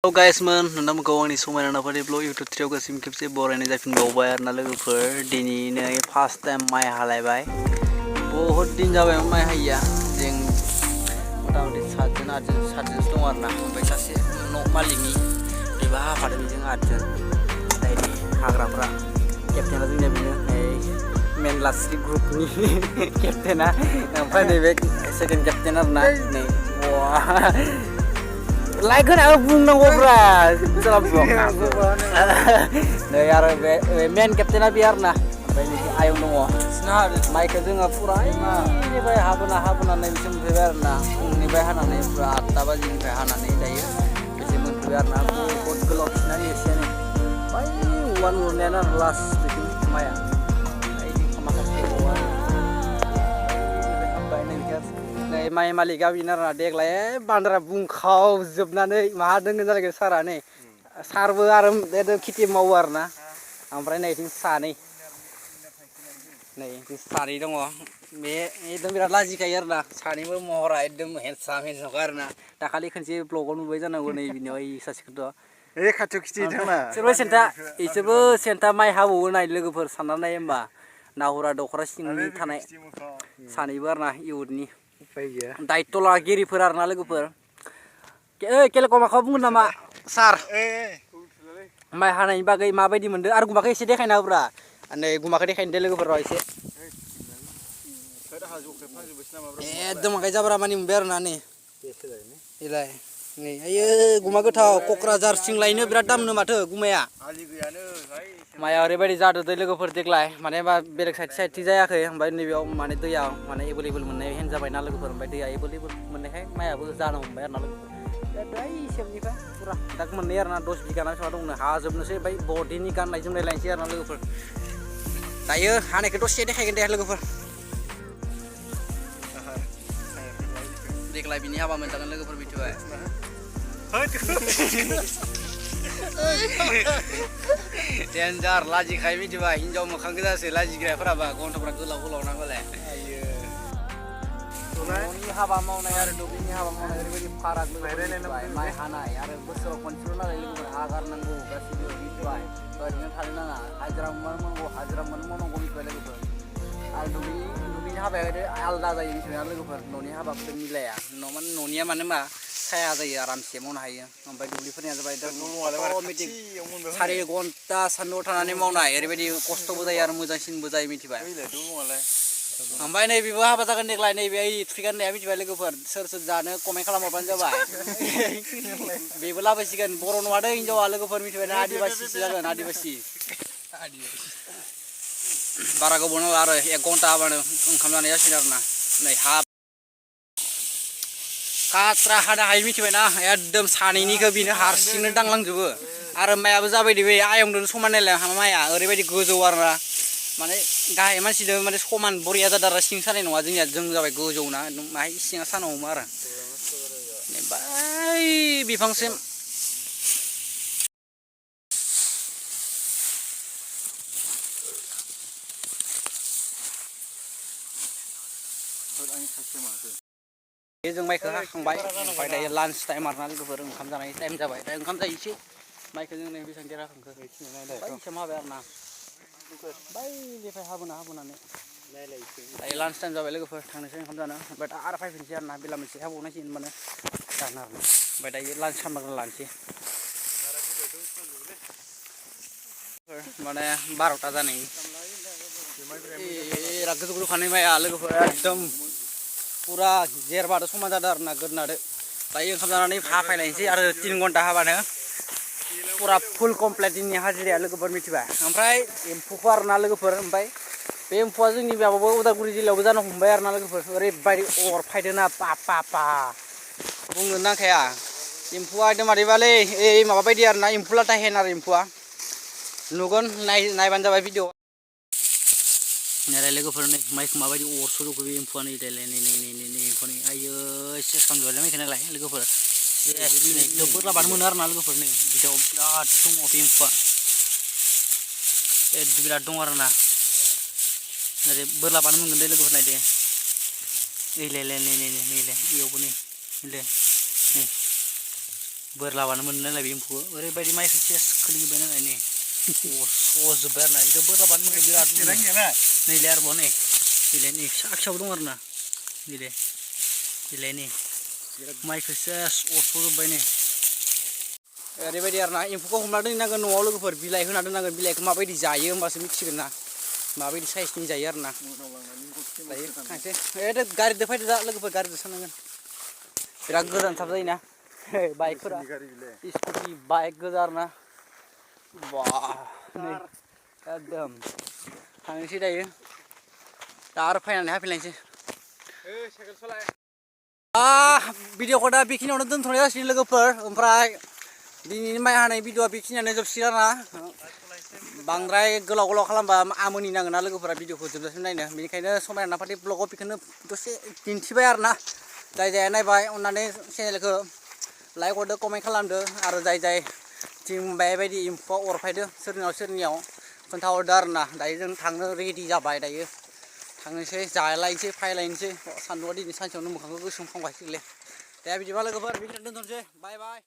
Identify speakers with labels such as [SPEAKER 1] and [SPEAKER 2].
[SPEAKER 1] Hello guys man, nandang magawang ni Sumay na pati vlog YouTube video kasi mikip boray na jafin baway na logofer dini na first time may halay bay. बहुत दिन जाबाय माइ हायिया जों मथा-मथि सातजन दं आरोना ओमफ्राय सासे न' मालिकनि बेबो हाफादों जों आठजन दायनि हाग्राफ्रा केप्टेना जोंनिया बेनो मेन लास्टि ग्रुपनि केप्टेना ओमफ्राय नैबे सेकेन्ड केप्टेन आरोना नै लाइक होनाबो बुंनांगौब्रा सोरबा बुङा नै आरो बे मेन केप्टेना बे आरोना ओमफ्राय नैबे आयं दङ माइखौ जोङो फुरा बेनिफ्राय हाबोनानै बिसोर मोनफैबाय आरोना फुंनिफ्राय हानानै फुरा 8टा बाजिनिफ्राय हानानै दायो बिसोर मोनफैबाय आरोना बहुत गोलाव खिनानै एसेयानो बै औवा नुनायानो आरो लास्ट बिथिं माइआ माखासे औवा हाब्बाय नै माइ मालिकआ बेनो आरोना देग्लाय बान्द्रा बुंखावजोबनानै माहा दोनगोन जालायगोन सारआ नै सारबो आरो खेथि मावो आरोना ओमफ्राय नै बिथिं सानै नै सानै दङ बे एकदम बिराद लाजिखायो आरोना सानैबो महरा एकदम हेन्डसाम आरोना दाखालि खनसे ब्लगाव नुबाय जानांगौ नै बिनियाव ओइ सासेखौथ'
[SPEAKER 2] खाथियाव खिथिहैदोंना
[SPEAKER 1] इसोरबो सेन्टा माइ हाबावो नाय लोगोफोर साननानै नाय होमबा नाहुरा दख'रा सिंनि थानाय सानैबो आरोना इयुथनि दायित्व लागिरिफोर आरोना लोगोफोर केलेक' माखौ बुंगोन नामा सार माइ हानायनि बागै माबायदि मोनदों आरो गुमाखौ एसे देखायना होब्रा नै गुमाखौ देखायनो दे लोगोफोर एसे एकदम आखाइ जाब्रा मानि मोनबाय आरोना नै इलाय नै आयो गुमा गोथाव क'क्राझार सिंलायनो बिराद दामनो माथो गुमाया माइया ओरैबायदि जादों दै लोगोफोर देग्लाय माने बेलेग साइडथिं जायाखै ओमफ्राय नैबेयाव माने दैया माने एभेलेबल मोननाय हेन जाबायना लोगोफोर ओमफ्राय दैया एभेलेबल मोननायखाय माइयाबो जानो हमबाय आरोना लोगोफोर दै सेबनिफ्राय फुरा दाग मोननै आरोना 10 बिगा ना बेसेबां दंनो हाजोबनोसै ओमफ्य बडिनि गाननाय जोमनाय लायनोसै आरोना लोगोफोर दायो हानायखौ दसे देखायगोन दे लोगोफोर देग्लाय बिनि हाबा मोनजागोन लोगोफोर मिथिबाय डेन्जार लाजिखाय मिथिबाय हिनजाव मोखां गोजासो लाजिग्राफोराबा गन्थ'फ्रा गोलाव गोलाव नांगौलाय न'नि हाबा मावनाय आरो दुब्लिनि हाबा मावनाय ओरैबायदि फाराग मिथिबाय माइ हानाय आरो बोसोराव खनसेल' नालाय लोगोफोर हागारनांगौ गासैबो मिथिबाय ओरैनो थानो नाङा हाजिरा मावनांगौ मिथिबाय लोगोफोर आरो दुब्लिनि हाबाया आलादा जायो मिथिबाय लोगोफोर न'नि हाबाफोरजों मिलाया न'निया मानो मा साया जायो आरामसे मावनो हायो ओमफ्राय दुब्लिफोरनिया जाबाय अट'मेटिक 4 घन्टा सान्दुंआव थानानै मावनाय ओरैबायदि खस्थ'बो जायो आरो मोजांसिनबो जायो मिथिबाय ओमफ्राय नैबेबो हाबा जागोन देग्लाय नैबे थुरि गाननाया मिथिबाय लोगोफोर सोर जानो कमेन्ट खालामहरबानो जाबाय बेबो लाबोसिगोन बर' नङा दै हिनजावा लोगोफोर मिथिबाय ना आदिबासिसो जागोन आदिबासि बारा गोबाव नांला आरो 1 घन्टा हाबानो ओंखाम जानाय जासिगोन आरोना नै काट्रा हानो हायो मिथिबायना एकदम सानैनिखौ बिनो हारसिंनो दांलांजोबो आरो माइयाबो जाबायदि बे आयंजों समान नायलाय माइया ओरैबायदि गोजौ आरोना माने गाहाय मानसिजों माने समान बरिया जादों आरो सिं सानाय नङा जोंनिया जों जाबाय गोजौना माहाय सिङा सानो हमो आरो बै बिफांसिम जों माइखौ हाखांबाय ओमफ्राय दायो लान्च टाइम आरोना लोगोफोर ओंखाम जानाय टाइम जाबाय दा ओंखाम जायोसै माइखौ जों नै बेसेबां देरा हाखांखो बैसिम हाबाय आरोना बैनिफ्राय हाबोनानै दायो लान्च टाइम जाबाय लोगोफोर थांनोसै ओंखाम जानो ओमफ्राय दा आरो फैफिनसै आरोना बेला मोनसे हाबावनायसै होनबानो जानो आरोना ओमफ्राय दायो लान्च खालामना लानोसै माने 12टा जानायनि बिराद गोजौ गोजौ खानाय माइया लोगोफोर एकदम पुरा जेरबादो समान जादों आरोना गोदनादो दायो ओंखाम जानानै हाफायलायनोसै आरो 3 घन्टा हाबानो पुरा फुल कमप्लिटनि हाजिराया लोगोफोर मिथिबाय ओमफ्राय एम्फौखौ आरोना लोगोफोर ओमफ्राय बे एम्फौआ जोंनि माबाबो उदालगुरि जिल्लायावबो जानो हमबाय आरोना लोगोफोर ओरैबायदि अरफायदोना पा बुंनो नांखाया एम्फौआ एकदम मारैबालै ओइ माबा बायदि आरोना एम्फौ लाथा हेन आरो एम्फौआ नुगोन नायबानो जाबाय भिडिअ नायलाय लोगोफोर नै माइखौ माबायदि अरस'जोबखो बे एम्फौआ नै एम्फौ नै आयो सेस खालामजोबबाय माइखौ नायलाय लोगोफोर जोबोद लाबानो मोनो आरोना लोगोफोर नै बिदियाव बिराद दङ बे एम्फौआ बिराद दं आरोना ओरै बोरलाबानो मोनगोन दे लोगोफोर नायदे नैलाय इयावबो नै
[SPEAKER 2] बोर लाबानो मोनो नालाय बे एम्फौखौ ओरैबायदि माइखौ सेस खोलिबाय नालाय नै अरस'जोब्बाय आरोना बिदियाव बोर लाबानो मोनो बिराद मोनो नैलाय आरोबाव नै बिलाइ नै फिसा फिसाबो दं आरोना बिलाइ बिलाइ नै माइखौ सेस अरस'जोब्बाय नै ओरैबायदि आरोना एम्फौखौ हमना दोननांगोन न'आव लोगोफोर बिलाइ होना दोननांगोन बिलाइखौ माबायदि जायो होमबासो मिथिगोन ना माबायदि साइसनि जायो आरोना दायो थांसै गारिजों फैदो दा लोगोफोर गारिजों थांनांगोन बिराद गोजानथार जायोना बाइकफोरा स्कुटि बाइक गोजा आरोना बा नै एकदम थांनोसै दायो दा आरो फैनानै हाफिनलायनोसै भिडिअखौ दा बेखिनियावनो दोनथ'नाय जासिगोन लोगोफोर ओमफ्राय दिनैनि माइ हानाय भिडिअआ बेखिनियानो जोबसिगोन आरोना बांद्राय गोलाव खालामबा आमोनि नांगोन ना लोगोफोरा भिडिअखौ जोबजासिम नायनो बेनिखायनो समायना नाफाथि ब्लगाव बेखौनो दसे दिन्थिबाय आरोना जाय जाया नायबाय अननानै चेनेलखौ लाइक हरदो कमेन्ट खालामदो आरो जाय टिम बेबायदि एम्फौआ अरफायदो सोरनियाव खोन्थाहरदो आरोना दायो जों थांनो रेडि जाबाय दायो थांनोसै जालायनोसै फायलायनोसै सान्दुंआ दिनै सानसेयावनो मोखांखौ गोसोम खामगासिनोलै दे बिदिबा लोगोफोर बेखिनियावनो दोनथ'नोसै बाय बाय